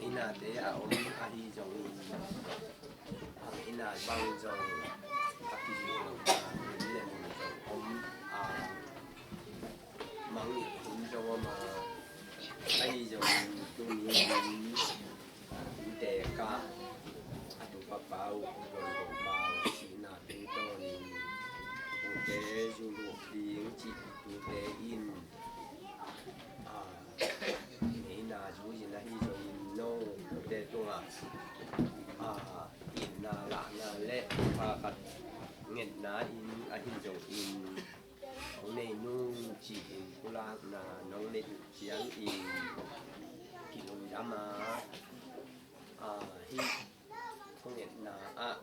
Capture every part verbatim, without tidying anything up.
Innate a om ahi zongin, a, inn a bang zong a kizui lo a, inn le mun zong om a, mang it hun zong om a, ahi zongin tuni in innte ka a tu papa uh, lon ko pa uh sihna tungtawnin ute zu luh ding cih tute in, a, neihna zui in ahi zongin no ute tungah, a, itna lahna le kha khat ngetna in ahi zongin hong nei nung ci-in pulakna nong neih uh ciangin kilungdam a, a, hih thungetna ah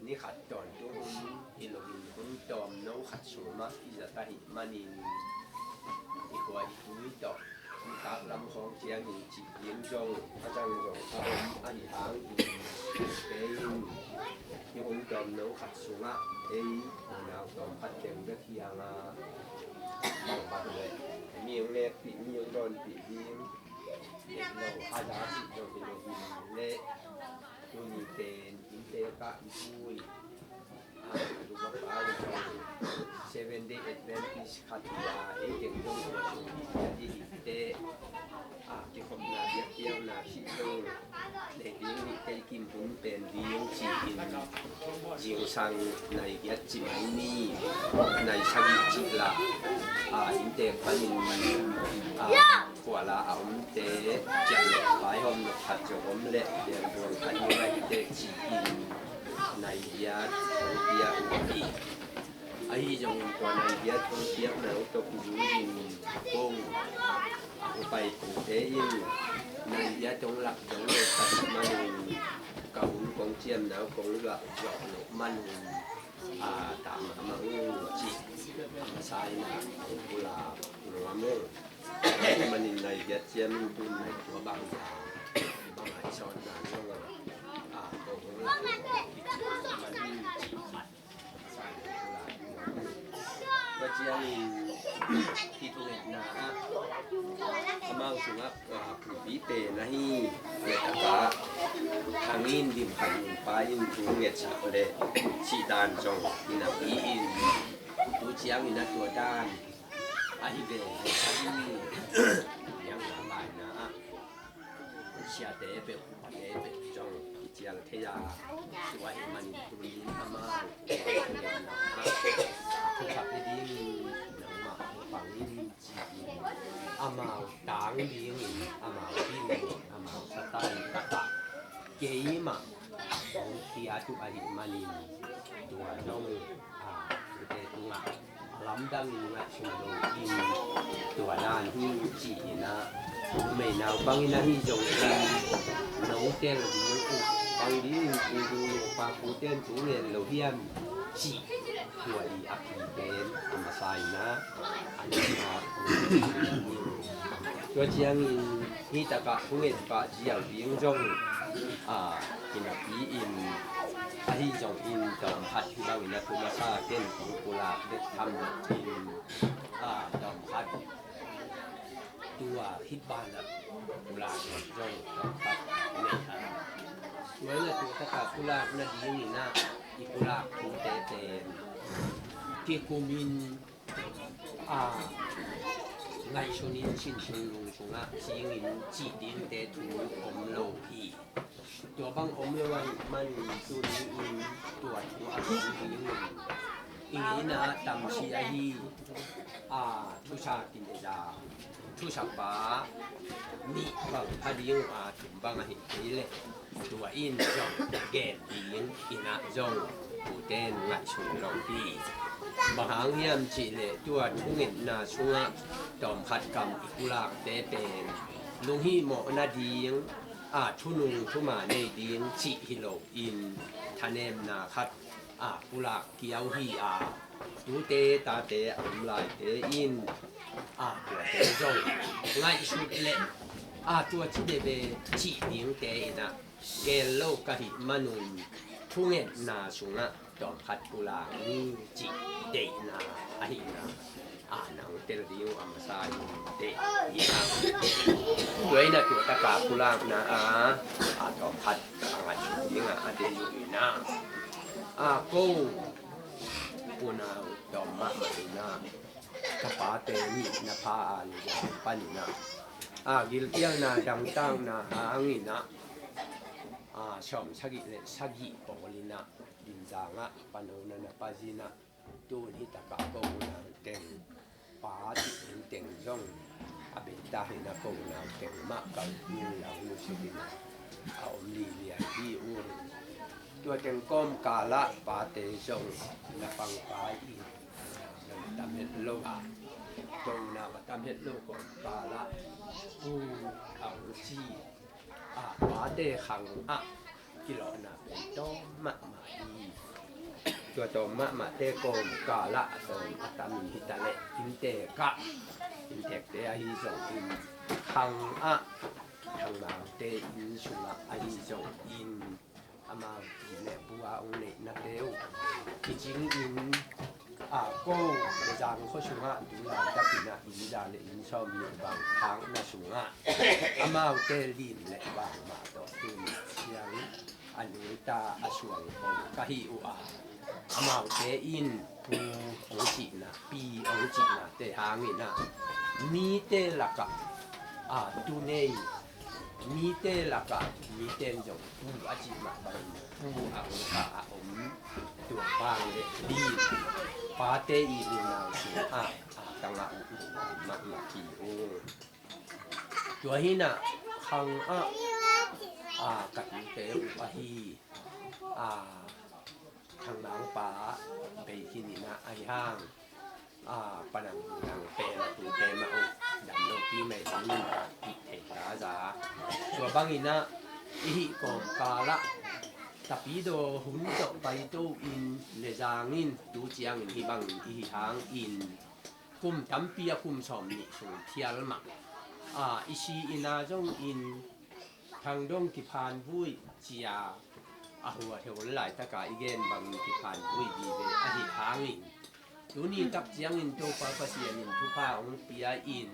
ni khat tawntung hun hi loin hun tawmno khat sung mah i zat ahih manin i khua i tui tawh i taklam khawng ciangin cih ding zong a cang zong a om ahi hangin, kei in hih hun tawmno khat sungah ei unau tawm khat teng bek hi hang a, bang bang le mi hong nekpih, mi hong dawnpih ding, lo haza cih zong hi lo hi le, tuni pen innte ka i vui, a, tu bang pa i zong Seven Day Adventist khat hi a, ei teng zong tua sung hi a, i hi te, a, kikhopna biakpiakna khih zong nei ding hi, kei kim hun pen ding ci-in zingsang nai giat ci mai ni, nai sagih cih lah, a, innte panin, a, khuala a omte ciah leh paihawm nop khat zong om leh pianbuang khat ni ngai teh ci-in nai giat hong pia uh hi. Ahi zongin tua nai giat hong piakna uh tawh kizui in a ko a upai tute in nai giat hong lak zong le khat manin ka hun kong ciamna uh kong lak zawh loh manin, a, tah mahmah uh ci a masa in a hong pulak nuam uh. Manin nai giat ciam in tun nai tua bang za bang a i sawtna zong a, a, ko hong lak i ci manin ci khat. Tua ciangin hih thungetna ah amau sungah, a, pumpi pen ahi, ngetaka thangin dim khat nungpa in thu ngetsak le cih dan zong i napi in, tu ciangin a tua dan ahi ve, ahi niang a maina ah siate peuh, upate peuh zong kicial thei a, tua ahih manin tuni in amau thukhat i ding nangmah hong pang in ci-in amau tang dingin amau din amau satan takah keimah hong khiat uh ahih manin tua zong, a, tute tungah a lamdang in ngaihsun lo in tua dan hi ci-in a, numei naupang in ahi zongin note lo ding uh bang dingin pu dulu pa pute in thu ngen lo hiam cih tua i a kipen a masa in a, a nihna tua ciangin hih takah hong et pah ziau ding zong, a, kinapi in ahi zongin tawm khat hi bangin a thu masa ken kong pulak bek tham lo in, a, tawm khat tua hih banah pulak zong tawm khat nei a. Tua in a tua takah pulak nadingin a i pulak thute pen kikum in, a, ngaihsun in sinsun lungsungah cing in cih dingte thu om lo hi. Tua bang om lo ahih manin tuni in tua thu a om dingin I ngeina tamci ahi a thusa kineza thusa pa nih bang pha ding uh a thum bang ahi kei leh tua in zong gen ding in ah zong uten ngaihsun lo hi. Bang hang hiam cihleh tua thungetna sungah tawmkhat kam i pulakte pen lunghihmawh nading a thunung thuma nei ding cih hi loin thanemna khat a pulak kiau hi a, tute tate a om laite in a tuate zong ngaihsut leh a tua ci bebe cih dingte in ah gel lo ka hih manun thungetna sungah tawmkhat pulak ni cih deihna ahihna a nang tel ding uh a masa in deih hi a. Tua in ah tua taka pulakna a a tawmkhat a ngaihsut ding a a deih uh in ah a ko unau dawm mahmah in ah ka pate nih na pha a lezang panin ah a gilkialna dangtakna hangin ah a sawm sagih le sagih pawl in ah Binzang ah panona na pazin ah tun hi takah ko unau teng pa cih ding teng zong a beita hi na ko unau teng mah kal ding lau nu sikin a om lilian hi uh. Tua teng kawmkalah pate zong na pangpa in na tam het lo a, ko unau a tam het lo kawmkalah pu a ong ci a pate khang ah kilawhna pen tawm mahmah hi. Tua tawm mahmahte kawmkalah a tawm a tamin hi taleh inntek ah inntekte ahi zongin khang ah Thangmangte inn sungah ahi zongin amau pi le pu a ong neihnate uh kicing in a ko lezang khua sungah tu laitakin ah inn za le inn sawm nih bang phakna sungah amaute lim le bangmah tawh tun ciang a nuita a suang bang ka hi uh a, amaute in pu ong cihna pi ong cihnate hangin ah mite lakah a tu nei mite lakah mite in zong pu a cih mah bangin pu a ong kha a om tua bang le lim pate i unau sungah a tangah uh mahmah hi uh. Tua hi na khang ah a ka tute uh ahi a Thangmangpa bei hi ni na ahi hang a panang nang pen a tute mah uh dam lopi mai ding in a ih thei ta za. Tua bangin ah i hih kawmkalah tapidaw hun tawh paito in lezangin tu ciangin hih bangin i hih hangin kum tampi a kum sawm nih sung phial mah a i si ina zongin Thangdong kiphanvui cia a huat hol laitaka i gen bangin kiphanvui vive ahi hangin tuni tak ciangin Topa Pasian in thupha hong pia in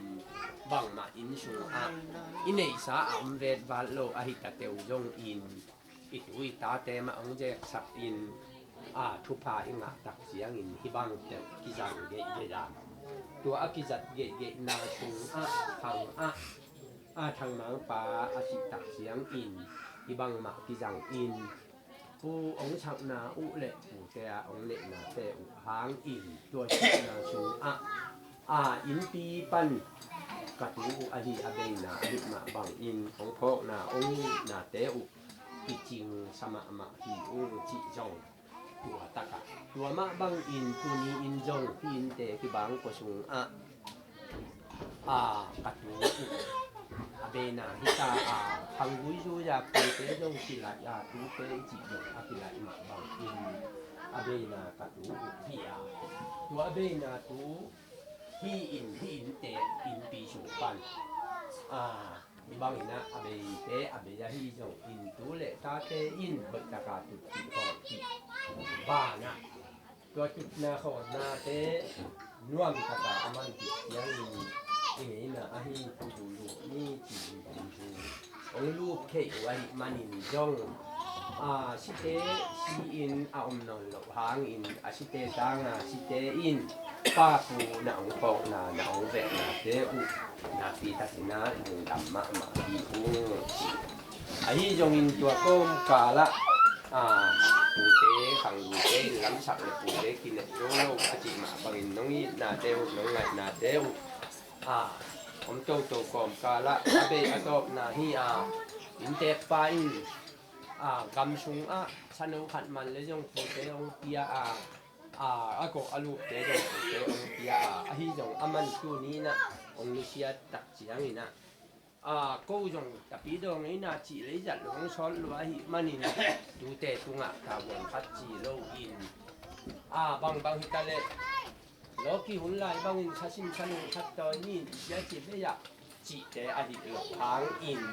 bangmah inn sungah i neihsa a om vetvat lo ahi tateu zongin i tu i tate mah hong zeksak in a thupha i ngah tak ciangin hih bang teuh kizang geihgeih a tua a kizat geihgeihna sungah khang ah a Thangmangpa a cih tak ciangin hih bangmah kizang in pu hong sakna uh le pute a hong neihnate uh hangin tua cihna sungah a innpi pan ka tu uh ahi a beina ahih mah bangin hong phawkna hong neihnate uh kicing sa mahmah hi uh cih zong tua takah tua mah bangin tuni in zong hih innte kibang kua sungah a ka tu uh a beina hi ta a khanggui zui a pute zong kilaih a tute i cih zong a kilaih mah bangin a beina ka tu uh hi a tua a beina tu hi in hih innte innpi sung pan a Hih bangin ah a beite a bei ahi zongin tu le tate in hoih taka tut kik hawh kik banah tua tutna khawhnate nuam taka a man kik ciangin i ngeina ahi pu lulu ni ci-in pu hong lup theih uh ahih manin zong a site si-in a om nawn loh hangin a site tanga site in pa pu na hong phawkna na hong veknate uh nakpi takin a lungdam mahmah hi uh. Ahi zongin tua kawmkalah a pute Khang lute in lamsak le pute kinet zo lo a cih mah bangin nong itnate uh, nong ngaihnate uh, a, om toto kawmkal ah a bei a tawpna hi a, inntekpa in, a, gam sungah sano khat man le zong pute hong pia a, a, a kawh a lupte zong pute hong pia a, ahi zong a man tuni in ah hong nusiat tak ciangin ah, a, ko zong tapi dawng ei na cih lei zat lo hong sawt lua ahih manin tute tungah tavuan khat ci lo in, a, bangbang hi ta leh lawki hun lai bangin sasim sanung khat tawi ni in sia ci vei ah cihte ahi lo hangin,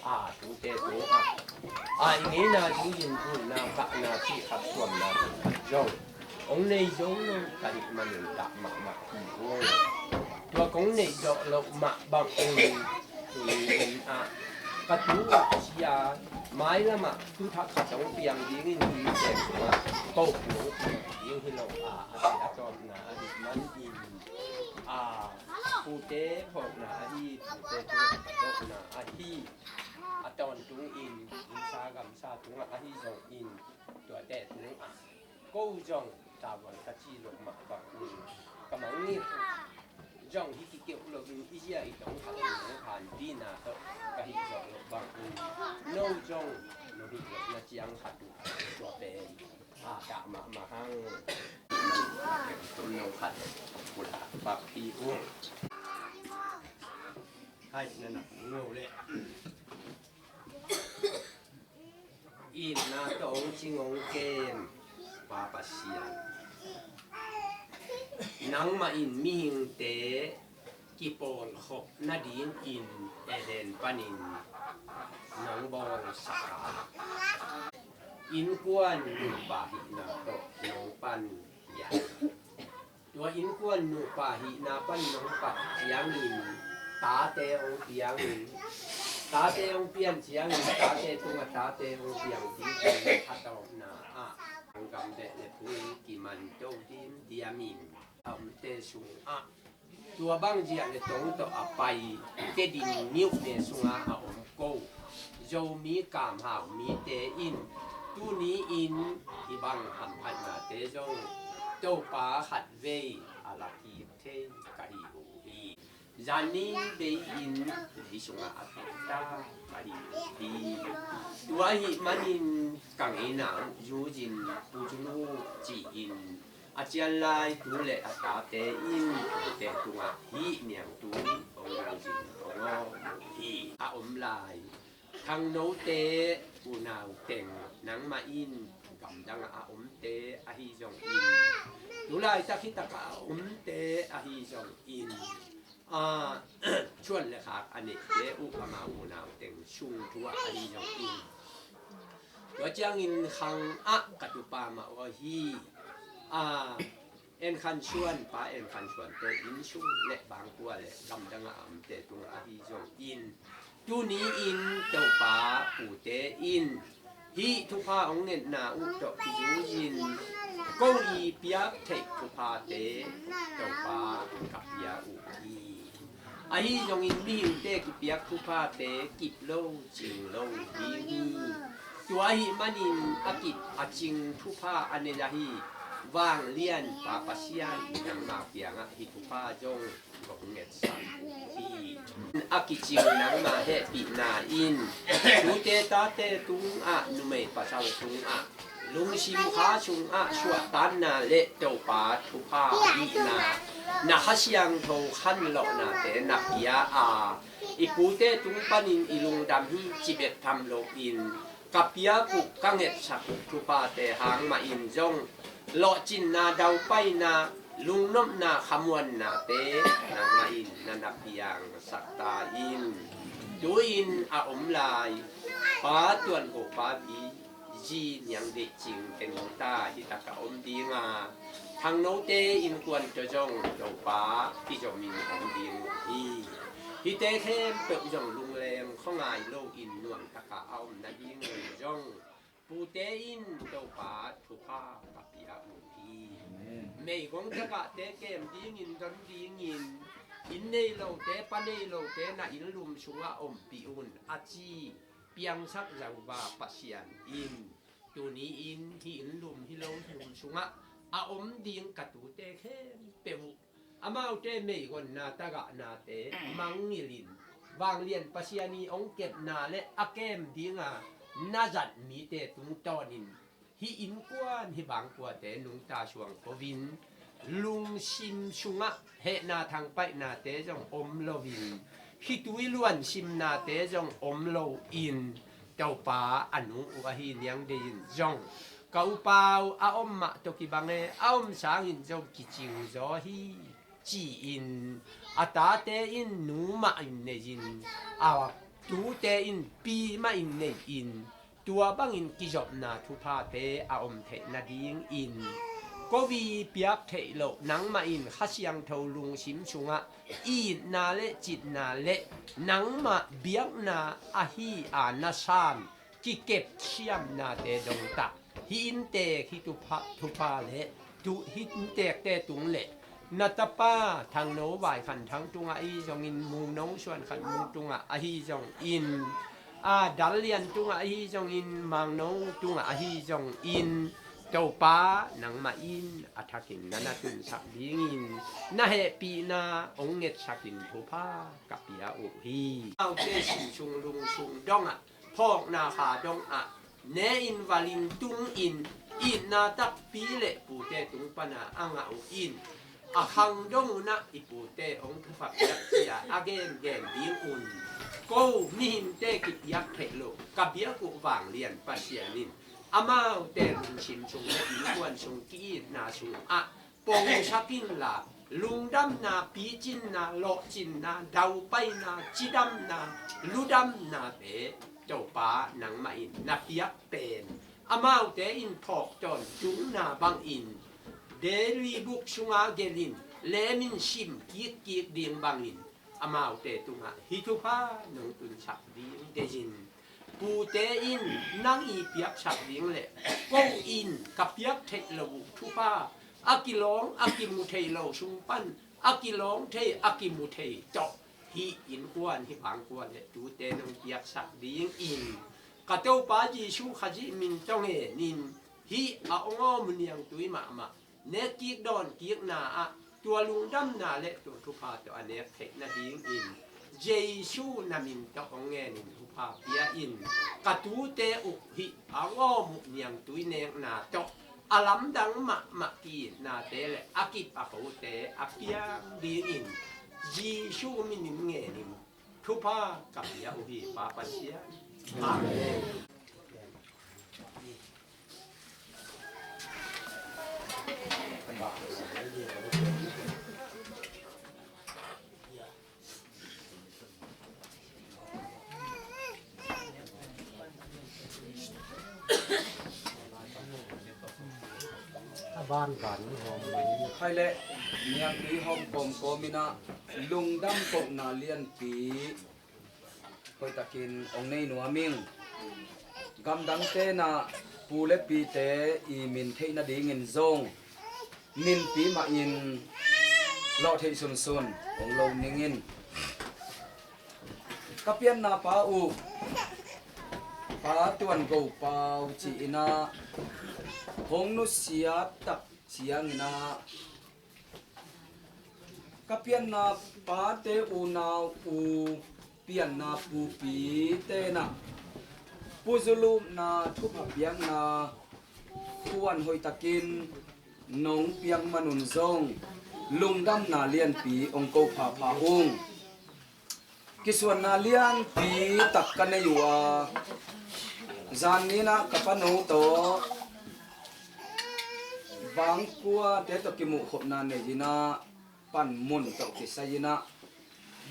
a, tute tungah, a, i ngeina zui in bulna kahna cih khat suamna khat zong hong nei zo lo ka hih manin dah mahmah hi ung. Tua kong neih zawh loh mah bang ung. Tuni in ah ka tu uh sia, mailamah tu thak khat hong piang dingin tui tek sungah ko hong piang ding hi lo a, a, a tawpna ahih manin, a, pute phawkna ahi, pute tungah ka tawpna ahi, a tawntungin innsa gamsa tungah ahi zongin tuate tungah ko zong tavuan ka ci loh mah bang un ka mangngilh uh zong hi kikeuh loin i zia i tong khat in hong han dina tawh ka hih zawh loh bang un no zong no hih lohna ciang khat uh tua pen, a, dah mahmah hang. Tum no khat pulak bak hi ung. Hai, na nak ngeu leh. Itna tawh hong cing hong kem Pa Pasian, nangmah in mihingte kipawlkhop nadingin Eden panin nong bawlsak a, innkuan nupa hihna tawh nong pan hiam? Tua innkuan nupa hihna pan nong pat ciangin tate hong piangin, tate hong pian ciangin tate tungah tate hong piang dingin a tawpna ah, gam beh le phung kimanto dimdiamin a omte sungah tua bang zia le tong tawh a pai Tedim niuhne sungah a om ko Zomi kamhau mite in tuni in hih bang hamphatnate zong Topa khatvei a la kik thei ka hi uh hi. Zanin bei in lei sungah a kikta ka hi uh hi. Tua ahih manin ka ngeina uh zui-in Pu Zulu ci-in a cianlai tu le a tate in tute tungah hih niangtu hong zui-in hong om uh hi. A om lai Thangnote unau teng nangmah in gamdangah a omte ahi zongin, tulaitak hitakah a omte ahi zongin, a, chuan le khak a neihte uh amau unau teng sung thu ah ahi zongin, tua ciangin khang ah ka tupa mah uh ahi, a, En Khan Suan, Pa En Khan Suante innsung le bangkua le gamdangah a omte tungah ahi zongin, tuni in Topa pute in hih thupha hong ngetna uh tawh kizui-in ko i piak theih thuphate Topa ka pia uh hi. Ahi zongin mihingte kipiak thuphate kip lo, cing lo ding hi. Tua ahih manin a kip a cing thupha a nei ahi Vanglian Pa Pasian, nangma kiangah hih thupha zong kong ngetsak uh hi. A kicing nangma hehpihna in tute tate tungah, numei pasal tungah, lungsim kha sungah suahtakna le Topa thupha hihna, na Kha Siangtho khanlawhnate na pia a, i pute tung panin i lungdam hi ci bek tham loin, ka piak uh ka ngetsak uh thuphate hang mahin zong lawhcinna, daupaina, lungnopna, khamuannate nangmah in na na piangsak ta in. Tu-in a om lai Pa Tuan Go, Pa Pi, Zi Niang Deih Cing, Kenu ta hitakah om ding a, Thangnote innkuan tawh zong Topa kizomin om ding uh hi. Hihte khempeuh zong lungleng khuangai loin nuamtakah a om nadingin zong pute in Topa thupha ka pia uh hi. Meigong tagahte kem dingin, don dingin, inn nei lote, pa nei lote na inn lum sungah ompih un, a ci piangsak Jehovah Pasian in Tuni-in hih inn lum hih lo lum sungah a om ding ka tute khempeuh uh, amaute meigonna tagahnate mangngilhin, vanglian Pasian i hong kepna le a kem dinga na zat mite tungtawnin hih innkuan hih bangkuate nungta suang kovin, lungsim sungah hehna thangpaihnate zong om loin, khitui luansimnate zong om loin, Topa a nung uh ahi niang deihin zong ka upa uh a om mah tawh kibang e, a om sangin zong kicing zaw hi, ci-in a tate in nu mah in nei-in, a tute in pi mah in nei-in, tua bangin kizopna thuphate a om theih nadingin, kovi piak theih loh nangmah in Kha Siangtho lungsim sungah itna le citna le nangmah biakna ahi a na san kikepsiamnate dongtak, hih inntek hih thupha, thupha le tu hih inntekte tung le na tapa Thangno Vaikhanthang tungah ahi zongin, Mungno Suankhanmung tungah ahi zongin, a Dal Lian tungah ahi zongin, Mangno tungah ahi zongin, Topa nangmah in a thakin na na tunsak dingin na hehpihna hong ngetsakin thupha ka pia uh hi. Amaute sinsung lungsung dongah, phawkna kha dongah, ne-in valin tungin, itna takpi le pute tung pana a ngah uh in, a khang dong unah i pute hong thupha piak cia a gengen ding un, ko mihingte kipiak theih loh ka biak uh vanglian Pasian in amaute lungsim sung le innkuan sung ki-itna sungah pongsak inla, lungdamna, picinna, lawhcinna, daupaina, cidamna, ludamnate Topa nangmah in na piak pen, amaute in phawk tawntungna bangin, daily book sunga gelhin, lemin sim kikkik ding bangin, amaute tungah hih thupha nong tunsak ding deihin, pute in nang i piaksak ding le ko in ka piak theih lo uh thupha, a kilawng a kimu thei lo sung pan a kilawng thei a kimu thei tawh hih innkuan hih bangkuan le tute nong piaksak dingin, ka Topa Jesu Khazih min tawh ngenin, hih a hong awm uh niangtui mahmah nek kik dawn kikna ah tua lungdamna le tua thupha tawh a nek theih nadingin Jesu na min tawh hong ngenin thupha pia in, ka tute uh hih a hong awm uh niangtui nekna tawh a lamdang mahmah ki-itnate le a kip a kote a piang dingin Jesu min in ngenin thupha ka pia uh hi, Pa Pasian. Amen. A ban ban ni hawm mai. Khai le niangtui hawm kawmkawm in ah lungdam kohna lianpi hoihtakin hong nei nuam ing. Gamdang tenah pu le pite i min theih nadingin zong minpi mahin lawh theih sunsun hong lo ning in. Ka pianna pa uh Pa Tuan Go Pau ci-in ah hong nusiat tak ciangin ah ka pianna pate unau u pianna pupi tenah puzulupna thupha piakna kuan hoihtakin nong piak manun zong lungdamna lianpi hong ko phapha ung. Kisuanna lianpi tak ka nei uh a, zan ninah ka pano tawh vangkuate tawh kimuhkhopna nei inah panmun tawh kisai inah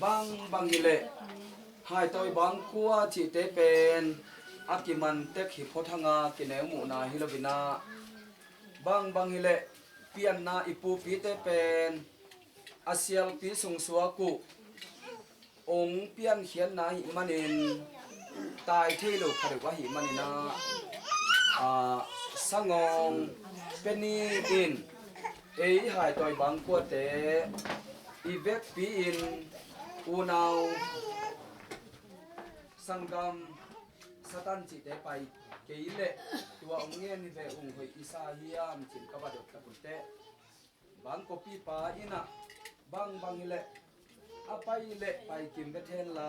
bangbang hileh haitawi bangkua cihte pen a kimantek hi phawthanga kineu muhna hi lo inah bangbang hileh pianna i pupite pen a sialpi sungsuak uh hong piankhiatna ahih manin tai thei lo khat uh ahih maninah, ah, Sangawng Penny in ei haitawi bangkuate i vekpi-in unau sanggam Satan cihte pai Kei leh tua hong ngen hi ve ung, hoih i sa hiam cin ka va dot tak uh teh, bang kopipa in ah, bang bang hi leh a pai leh pai kim vet hen la,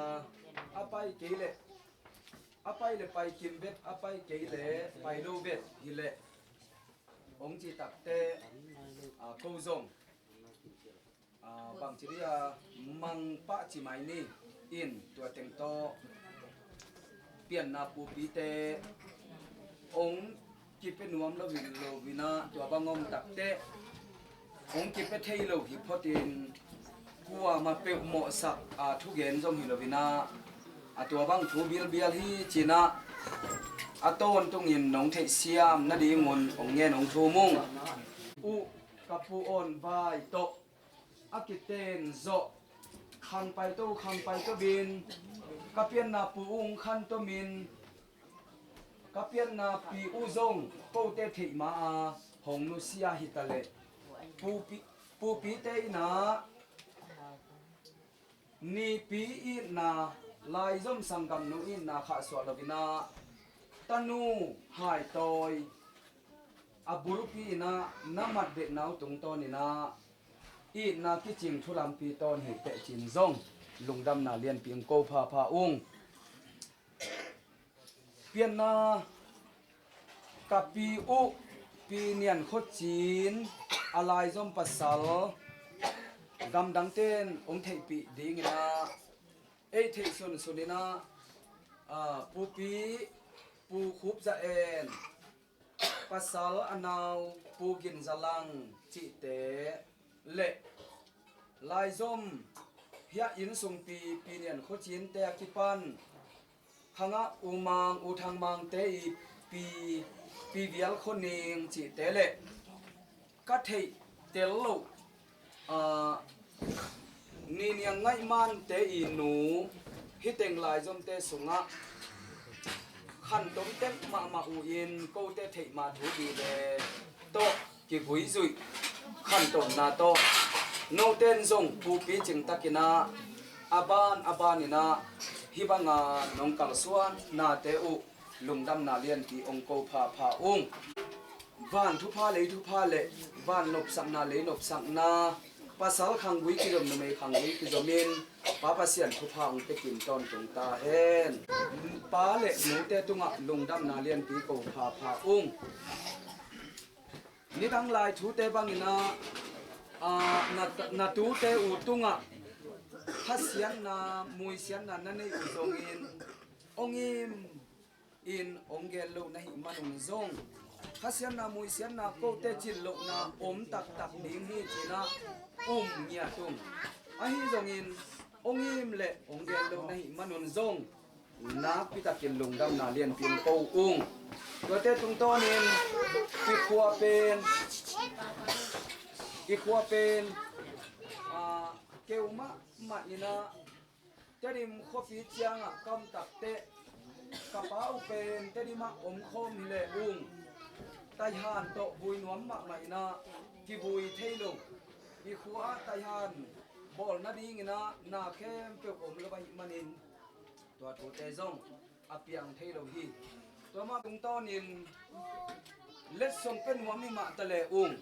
a pai kei leh, a pai leh pai kim vet, a pai kei leh pai lo vet hi leh hong ci tak teh, a, ko zong, a, bangci dia mang pah ci mai ni in, tua teng tawh pianna pupite hong kipia nuam lo hi lo in ah, tua bang om tak teh hong kipia thei lo hi phot in, kuamah peuh mawhsak, a, thugen zong hi lo in ah, a, tua bang thu bilbial hi cin ah, a tawntungin nong theihsiam nadingun hong ngen hong thum ung. Uh, ka pu awn vai tawh a kiten zawh, khang paito, khang paito bin, ka pianna pu ung khan tomin, ka pianna pi uh zong kote theih ma-a hong nusia hi ta leh, pupi, pupite in ah nipi itna, laizom sanggamnu itna khahsuah lo in ah, tanu haitawi a bulpi in ah na matbetna uh tungtawn in ah itna kicing thu lampi tawn hi teh cin zong lungdamna lianpi hong ko phapha ung. Pianna ka pi uh, Pi Nian Khua Cin, a laizom pasal, gamdangte in hong theihpih ding in ah ei theih sunsun in ah, a, pupi Pu Khup Za En, pasal a nau Pu Gin Za Lang cihte leh laizom hiah innsungpi Pi Nian Khua Cinte a kipan khangah U Mang, U Thang Mangte i pi, Pi Vial Khua Ning cihte leh ka theih tel loh, a, Ni Niang Ngaih Mante i nu, hih teng laizomte sungah khantom tek mahmah uh in, kote theih ma thu bi le tawh kiguizuih khantomna tawh, note in zong pupi cing takin ah, a ban a ban in ah hih banga nong kalsuannate uh lungdamna lianpi hong ko phapha ung. Van thupha, lei thupha leh van nopsakna, lei nopsakna, pasal khanggui kizom, numei khanggui kizom in Pa Pasian thupha hong pia kim tawntung ta hen. Pa leh nute tungah lungdamna lianpi ko phapha ung. Nidang lai thute bangin ah, ah, na, na tute uh tungah khasiatna, muisiatna na neih uh zongin, hong im in hong gen loh na hih manun zong, khasiatna, muisiatna, kote cin lohna om taktak ding hi cin ah um ngiat ung. Ahi zongin hong im leh hong gen loh na hih manun zong, nakpi takin lungdamna lianpi hong ko ung. Tuate tungtawnin i khua pen, i khua pen, ah, keu mahmah in ah, Tedim khuapi ciangah ka om takteh, ka pa uh pen Tedim ah om khawm hi leh ung, taihan tawh vui nuam mahmah in ah kivui thei lo. I khua ah taihan bawl nadingin ah na khempeuh om lo ahih manin, tua thute zong a piang thei lo hi. Tua mah tungtawnin letsong pia nuam hi mah ta leh ung,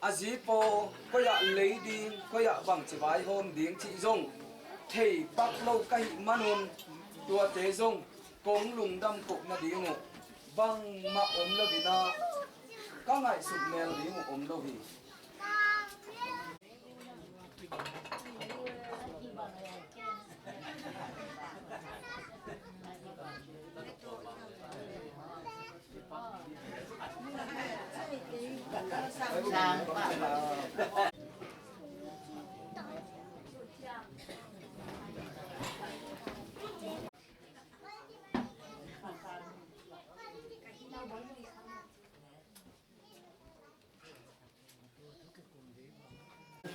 a zipaw koi ah lei ding, koi ah bangci vaihawm ding cih zong thei pak lo ka hih manun, tuate zong kong lungdam koh nading uh bangmah om lo in ah, ka ngaihsut mel ding uh om lo hi.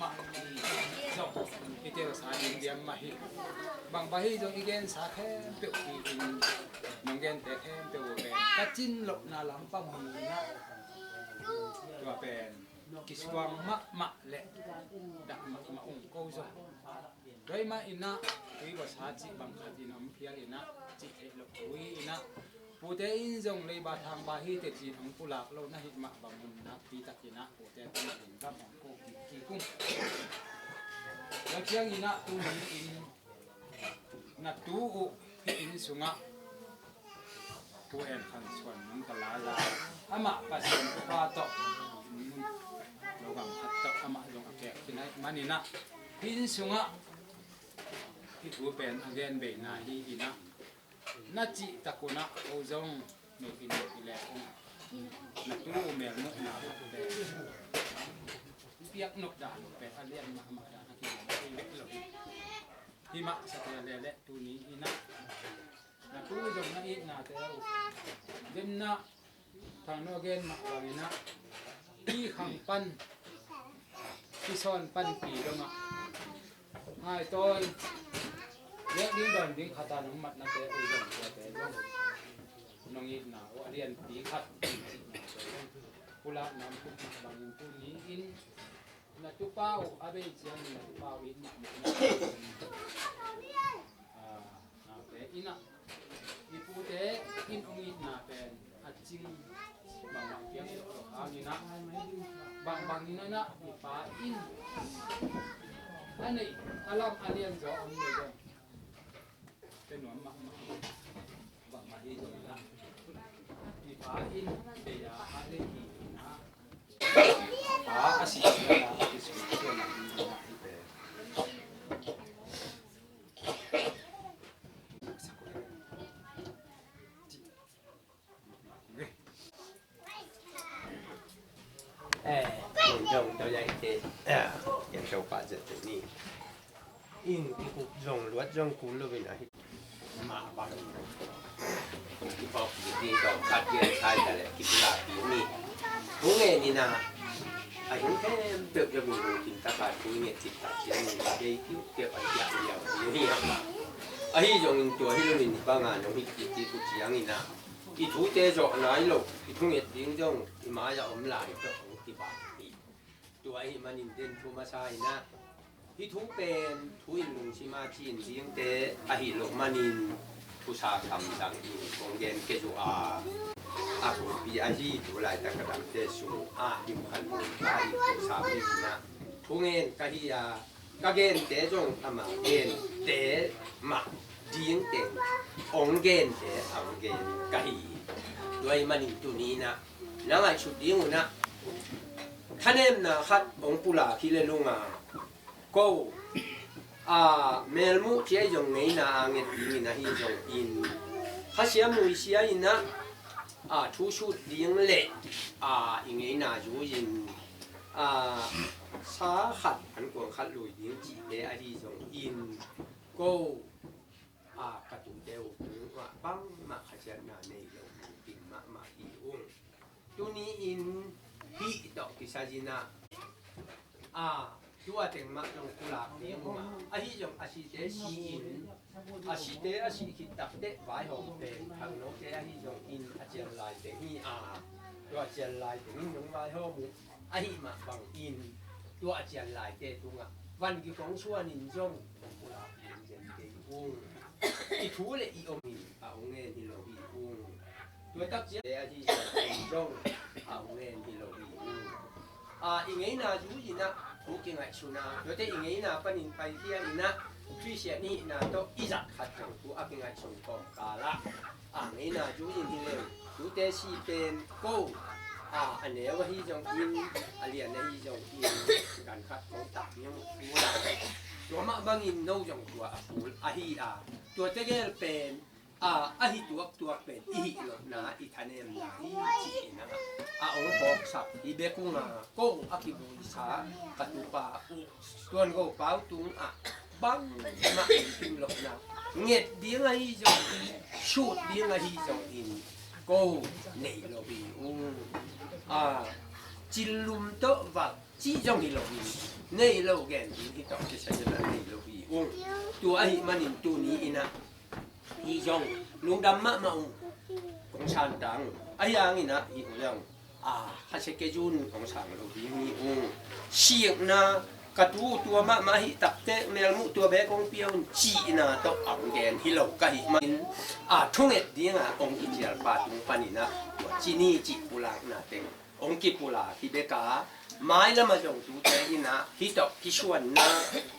Mah hi zong i telsa ding diam mah hi. Bang bang hi zong i gensa khempeuh hi in, nong gente khempeuh uh pen ka cin lohna lampang hi in ah, tua pen kisuang mahmah leh dah mahmah ung ko zong. Tua ahih manin ah, tui bawsa cih bang khat in om phial in ah, cih theih loh tui in ah, Pute in zong leiba thangba hi teh ci-in hong pulak lo na hih mah bangun nakpi takin ah pute tungah in gam hong ko kik kik ung. Tua ciangin ah tuni in na tu uh hih inn sungah Pu En Khan Suan nung ka la la, amah Pasian pa tawh lo gam khat tawh amah zong a kek khin ahih manin ah hih inn sungah hih thu pen a gen bei na hi in ah, na cih tak un ah ko zong nei in nei leh ung. Na tu uh melmuhna uh pen piak nop dan uh pen a lian mahmah dan a kigen thei bek lo hi. Himah sak leh leh tuni in ah na tu zong na itnate uh, demna Thang Naw gen mah bangin ah, i khang pan, i sawn pan pi dong ah, ngaitawi, lek ding dawn ding khat a nong matnate uh zong tuate zong nong itna uh a lianpi khat, pulak nam tuk mah bangin tuni in na tupa uh a bei ciangin na tupa uh it mahmah na naute in ah, i pute in hong itna pen a cing bangbang piang lo hangin ah, bangbang in ah i pa in a neih a lam a lian zaw om le zong pe nuam mahmah. Bangbang hi zong in ah i pa in bei a a lei hi in ah, a pa a si a a kisuk a hi in ah i pe. Eh, zong tawh yai te, eh, yang tawh pa zet te ni. In, i kuk zong luat zong kul lo in a hi. Mah bang. I pawk i ding tawh khat gen sai ta leh kipulak ding ni. Thu ngen in a, a hing khempeuh zong in lungkim tak a thu ngen cik tak ciangin a bei kiukiau a kiak liau ding hi a. Ahi zongin tua hi loin bang a nong hi kik kik uh ciangin a, i thute zawh nai lo, i thunget ding zong i mai-ah om lai tawh hong kibang hi. Tua ahih manin den thu masa in ah, hih thu pen thu in lungsim a cin dingte ahih loh manin thusa kamsang in kong gen kei uh a, a kumpi ahi tu laitak ka damte sungah himkhan mun ka i thusa hi in ah, thu ngen ka hi a, ka gente zong ama gente mah ding teng hong gente a hong gen ka hi. Tua ahih manin tuni in ah na ngaihsut ding un ah, thanemna khat hong pulak hi le lung a, ko a melmuh ciai zong ngeina a nget dingin ahi zongin, Kha Siam nuisia in ah, a thu sut ding le a i ngeina zui-in, a sa khat an kuang khat lui ding cihte ahi zongin, ko a ka tute uh kungah bangmah khaciatna nei lo ding mahmah hi ung. Tuni in hih tawh kisai in ah, a tua teng mah zong pulak ding uh mah ahi zong, a site si-in, a site a sih khit takteh vaihawm pen khangnote ahi zongin a cian lai teng hi a, tua cian lai teng in nong vaihawm uh ahih mah bangin tua a cian laite tungah van kikong suanin zong pulak ding den kei ung. I thu le i om in a hong ngen hi lo hi ung. Tua tak ciang te ahi zong a hong ngen hi lo hi ung. A, i ngeina zui-in ah thu kingaihsun a, tuate i ngeina panin paikhia in ah Khristian i hihna tawh i zat khat zong thu a kingaihsun kawmkal ah a ngeina zui-in hi leng, tute si pen ko a, a neu ahi zongin, a lian ahi zongin, gan khat ko tak ni hong thu lai. Tua mah bangin no zong tua a kul ahi a, tua tegel pen a, a hi tuaktuak pen i hih lohna, i thanemna hi ci-in a, a hong phawksak hi bek ung a, ko a kibuisa ka tupa uh Tuan Go Pau tungah bangmah i kim lohna nget ding ahi zongin, sut ding ahi zongin, ko nei lo hi ung. A, cillum tawh val cih zong hi lo hi. Nei lo gen ding hi tawh kisai in a nei lo hi ung. Tua ahih manin tuni in a, hi zong lungdam mahmah ung. Kong san tang ung. Ahi hangin a, hi ung zong a, khasia kei zun kong sang lo ding hi ung. Sikna Ka tu tua mahmah hi taktek, melmuh tua bek hong pia un cihna tawh a hong gen hi lo ka hih manin, a thunget dinga hong kicialpa tung paninah tua ci ni cih pulakna teng hong kipulak hi bek a, mailam a zong tute innah hih tawh kisuanna,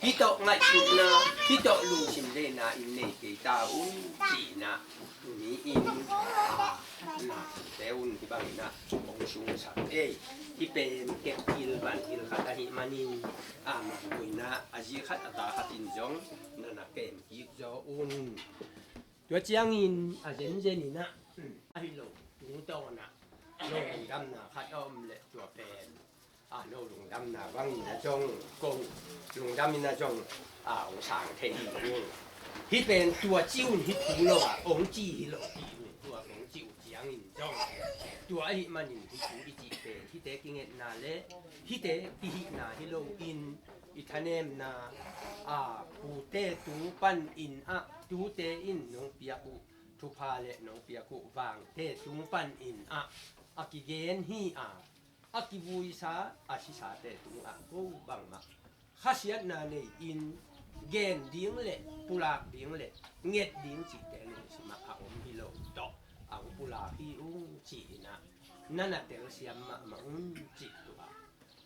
hih tawh ngaihsutna, hih tawh lungsim deihna in nei kei ta un cihna. Tuni in, a, na te un hih bangin ah hong sungsak ei. Hih pen kep il van il khat ahih manin, a, mangpuina a zi khat a ta khat in zong na na kem kik zaw un. Tua ciangin a zenzen in ah, ahi lo, tungtawn ah no lungdamna khat a om leh tua pen, a, no lungdamna bangin a zong, ko lungdam in a zong, a, hong sang thei hi ung. Hih pen tua ci un hih thu lo a hong ci hi lo hi ung. Tua hong ci uh ciangin zong, tua ahih manin hih thu i cih pen hihte kingetna le hihte kihihna hi loin, i thanemna, a, pute tung panin ah tute in nong piak uh thupha le nong piak uh vangte tung panin ah a kigen hi a, a kivuisa a sisate tungah ko bangmah khasiatna nei-in gen ding le pulak ding le nget ding cihte lungsimah a om hi lo tawh a hong pulak hi ung ci-in ah na na telsiam mahmah un cih tua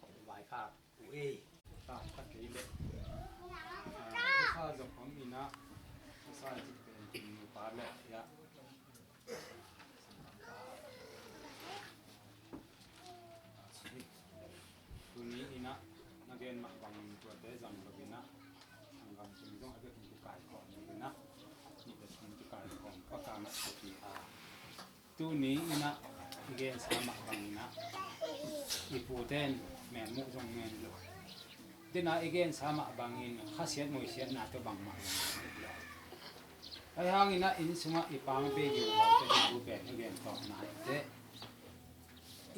hong vaikhak uh ei. Ka kei le, a, ka sa zong om in ah, ka sa cih pen kum nupa le, ya. Tuni in ah na gen mah bangin tuate zang lo in ah, sanggam tuni zong a biakinn kikaikhawm lo in ah, nih biakinn kikaikhawm paka mah tuni a, tuni in ah i gensa mah bangin ah i pute in melmuh zong men lo. Dena i gensa mah bangin khasiat muisiatna tawh bangmah lo. Ahi hangin ah inn sungah i pang bei gilgau te i tu pen i gen tawh nai teh,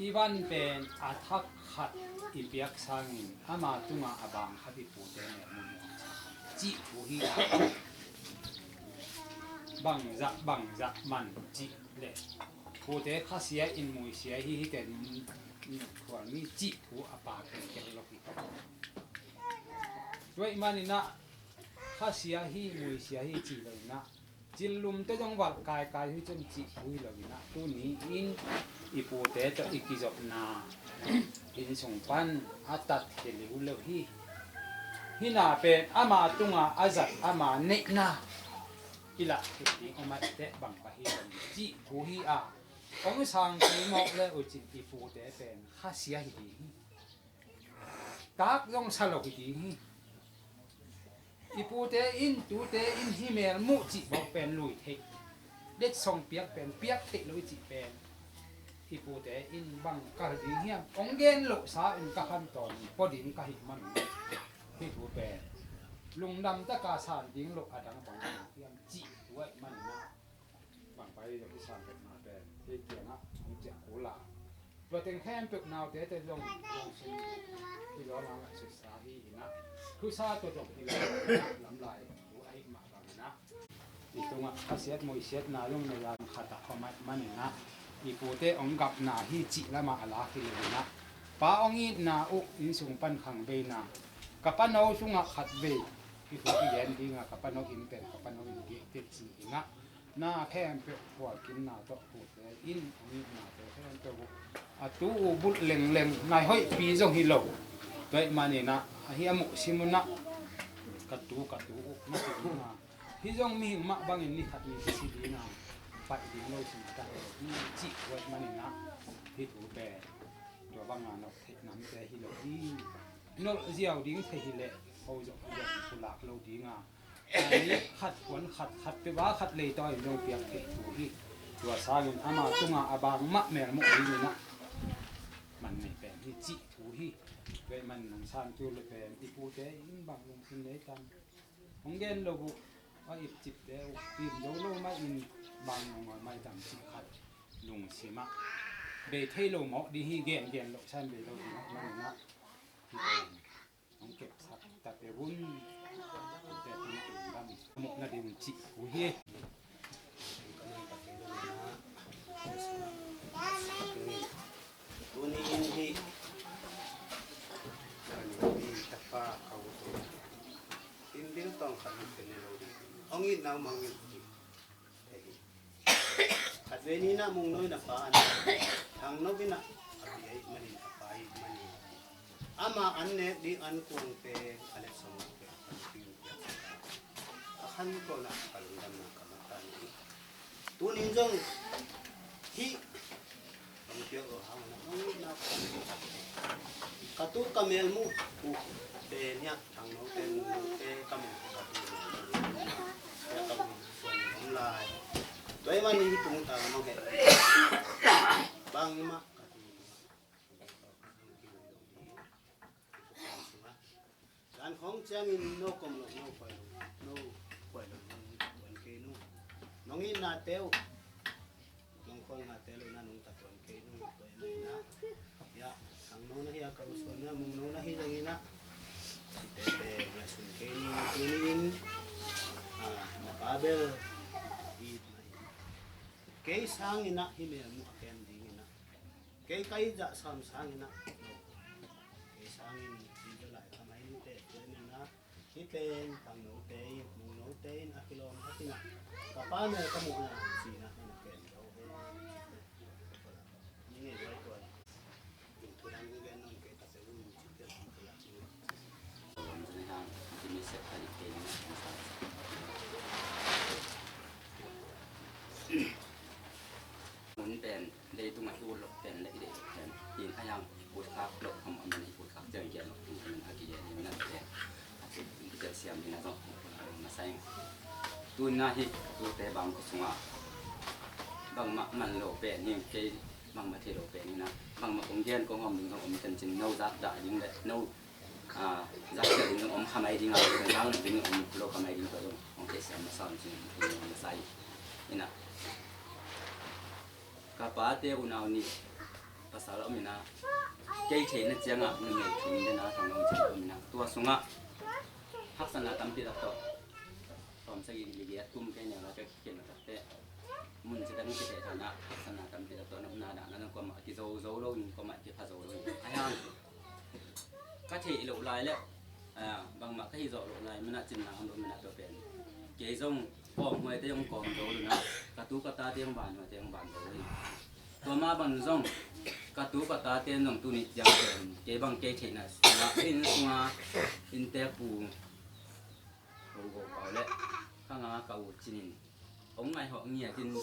i van pen a thak khat i piak sangin ama tungah a bang khat i pute melmuh cih thu hi. Bangzah bangzah man cih le pute khasia in muisia hi, hihte nung khual mi cih thu a pa ken ken lo hi. Tua ahih manin ah khasia hi, muisia hi ci lo in ah, cillum te zong valh kaikai hi cun cih thu hi lo in ah, tuni in i pute tawh i kizopna inn sung pan a tat hi liu lo hi. Hih na pen ama tunga a zat ama neihna i lah theih ding om a i teh bang pah hi lo cih thu hi a, hong sang kei mawk le uh cin i pute pen khasia hi ding hi. Tak zong sa lo hi ding hi. I pute in, tute in hih melmuh cih bawk pen lui theih, letsong piak pen piak theih lo i cih pen i pute in bang ka hi ding hiam? Hong gen lohsa in ka khan tawn in pua ding ka hih man hih thu pen lungdam taka san ding lo a dang bang hiam cih thu ahih manin ah bang pai zong i san peuhmah pen hih kiangah hong ciah kul a, tua teng khempeuh naute te zong lungsim i lawm a ngaihsutsa hi in ah, thusa tawh zong i lawm lamlai thu ahih mah bangin ah i tungah khasiat muisiatna lungnuam khat ah om ahih manin ah i pute hong gapna hi cih lamah a lak hi lo in ah, pa hong itna uh inn sung pan khang veina, ka pano sungah khat vei i thu i gen ding a, ka pano inn pen ka pano inn geh teh ci in ah, na khempeuh phualkimna tawh pute in a mitnate khempeuh uh a tu uh bulh lengleng nai hoihpi zong hi lo. Tua ahih manin ah ahi a muhsim un ah ka tu ka tu uh na ti ding a, hih zong mihing mah bangin ni khat ni kisi ding a paih ding lo sim ta hi cih tua ahih manin ah hih thu pen tua banga nolh theih namte hi lo hi. Nolh ziau ding thei hi leh ho zong a lian pulak lo ding a, a ni khat puan khat, khat peuh a khat leitaw in zong piak theih thu hi. Tua sangin ama tunga a bang mah melmuh dingin ah man nei pen hi cih thu hi. Tua ahih manin nang san tu le pen i pute in bang lungsim nei tam, hong gen lo uh a ipcipte uh im zo lo mah in bang nong ol mai tam cih khat lungsim ah bei thei lo mawk ding hi. Gen gen lo san bei lo ding mah in ah hi pen hong kepsak ta peuh un. Te tungah lungdam muh nading cih uh hi. Tuni in hih kan pi tapa Tawng khat hong pen ni lo ding. Hong itna uh mangngilh ding. Khatvei ni in ah Mungno in a pa an, Thangno in ah a pi ahih manin, a pa ahih manin, ama an nek ding an kuang pen a letsong pen a khan piak, a khan ko in ah ka lungdamna ka mat ta ni. Tunin zong hih hong piak lo hang na hong na ka tu ka mel mu uh pen hiah Thangno pen Mungno te ka mu ka tu mel mu hiah ka mu suan om lai. Tua ahih manin hih tung ta mah heh bangmah ka tu dan khong ciangin no kom lo, no khuai lo, no khuai lo, nong tatuan kei nu. Nong itnate uh, nong khualnate lo na nong tatuan kei nu. Tua ahih manin ah, hiah Thangno na hi a, ka u suan na Mungno na hi zongin ah, cite pen ngaihsun kei ni. Tuni in, ah, na pa bel itna hi. Kei sangin ah hih mel mu a kem dingin ah, kei ka it zah sam sangin ah, kei sangin it zaw lai ka mai ni teh. Tua ahih manin ah hih pen Thangnote in, Mungnote in a kilawm khat in ah, ka pa mel ka muhna cihna hong kem zo hi. Ni ngei luai tuan. Tua dan hong gen nawn kei ta se un cihte hong kei a cih. Mun pen, leitung a i ut loh pen le i deih loh pen, in a yang i putkhak loh kham a man, i putkhak ciang i gen loh kham a man, a kigen in a pen a cih in i telsiam ding a zong na sa ing. Tu in a hih tute bang ko sungah bangmah man lo pen hi, kei bangmah thei lo pen hi na, bangmah kong gen kong hawm ding zong om ten cin, no zak dah ding le no, ah, zak dah ding zong om kha mai ding a, zak ding zong om lo kha mai ding, tua zong hong telsiam masa un cin, na sa ing. Ina, ka pate unau nih pasal om ina, kei theihna ciangah numei thum dena Thangno cin om ina, tua sungah haksatna tampi tak tawh, sawm sagih li giat kum kei neu la kei kiken la tak teh, mun ci dang kitheh thana haksatna tampi tak tawh, na upna dahna na kuamah kizo zo lo in, kuamah kipha zo lo in, a hiang ka theih loh lai le, ah, bangmah ka hih zawh loh lai, manah cinna om lo, manah tua pen kei zong kawmhuaite zong kawm zo lo na, ka tu ka tate zong banhuaite zong ban zo lo hi. Tua mah bang zong ka tu ka tate zong tuni ciang pen kei bang kei theihna sungah, inn sungah innteekpu, ko ko pau le ka nga ka u cinin hong ngaihawh ngiatin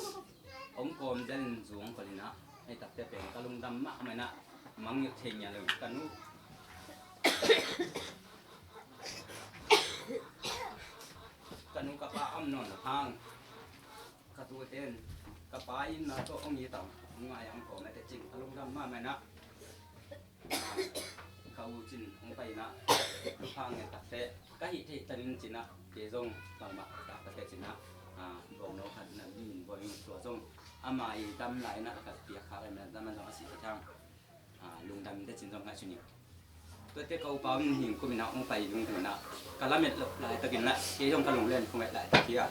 hong kawm zelin zung kolina, hei takte pen ka lungdam mahmah ina, mangngilh thei ngiat lo. Ka nu, ka nu ka pa om nawn lo hang, ka tute in ka pa itna tawh hong it a, hong ngai a, hong kawm a teh cin ka lungdam mahmah ina, ka u cin hong pai ina, hang ngiat takte ka hih theih tanin cina, kei zong bangmah ka takte cina, ah, bawngno khat na min bawng in tua zong ama i dam lai ina ka piak khak ina, dam zong a si ka thang, ah, lungdam te cin zong ngaihsun ing. Tuate ka upa um hing kum ina hong pai ding ina, ka lamet loh laitakin la kei zong ka lunglen khong et laitak hi a.